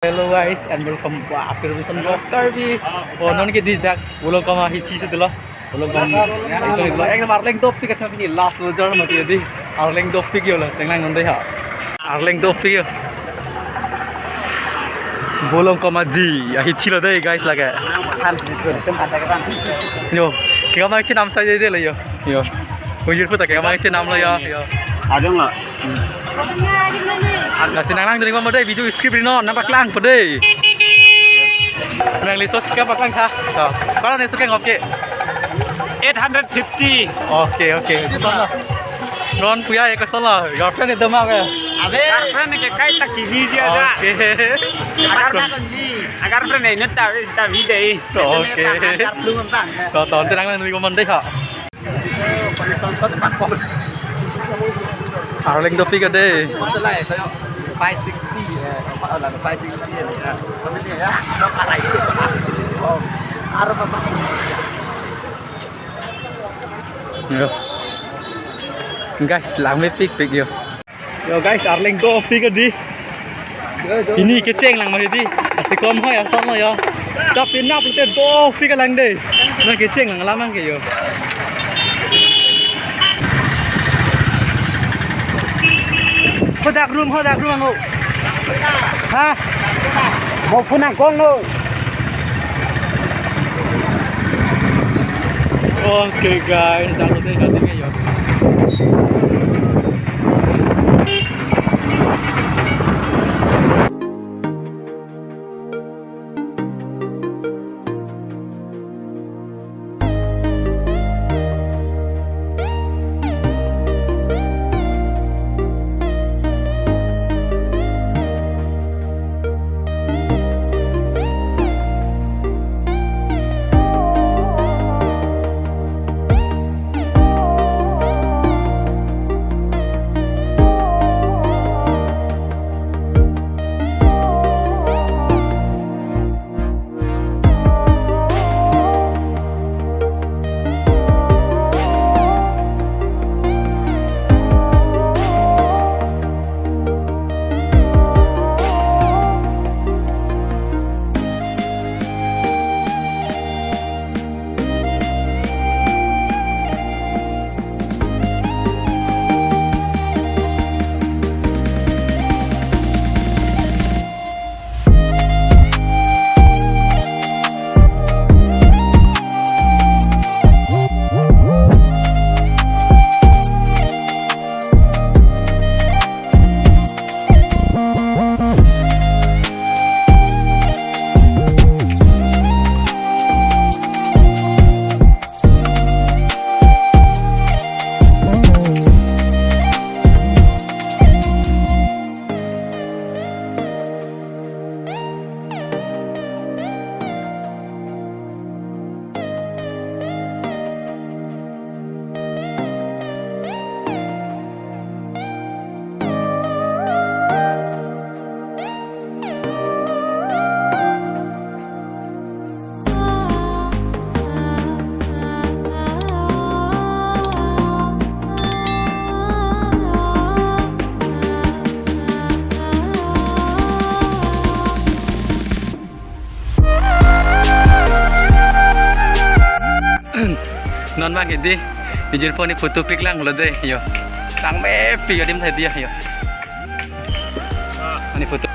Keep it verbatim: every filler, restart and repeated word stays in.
Hello guys, and welcome back to Robinson Vlog Karbi. Oh, non ke di jak, Bolongkom ahithi si dolo. Bolongkom, ito, ito, ekdom arleng dopik, ekdom pini last lo jar mati di. Arleng dopik yo lo, tenglang non dei ha. Arleng dopik yo. Bolongkom aji, ahithi lo dei guys lake. Yo, kekam chenam sai dei dei lo yo. Yo. Ujir puta kekam chenam lo yo. Yo. Adong lo. Lasi nanglang duri mo dei, video skip ri non, nangpaklang po dei. Nangli so chika paklang tha. So, kopi ne so keng oke. Eight hundred fifty. Oke, oke. Non puya ek sala, girlfriend itu mah ya. Abe. Girlfriend ke kai ta kibi ji aja. Oke. Agar, agar friend ne nutta wis ta bi dei. Oke. To, to, nanglang duri mo dei ha. Arleng dopik dei. Five sixty, eh, apa, oh, lalu five sixty ya. Kami ni ya, dok arai su. Oh, arah apa? Yo. Guys, langmepikpik yo. Yo guys, arleng dopik dei. Pini kecheng lang mati di. Lasi kom hoi ason lo yo. Tapi nap te dopik lang dei. Non kecheng lang lamang ke yo. Hadak room, hadak room ango. Ha? Mo phone angkong lo. Oke guys, dak lo dei, dak lo dei yo. Non bang hidi, ijin phone ni photo click lang lo dei yo. Langmepik adim tha dia yo. Ani photo.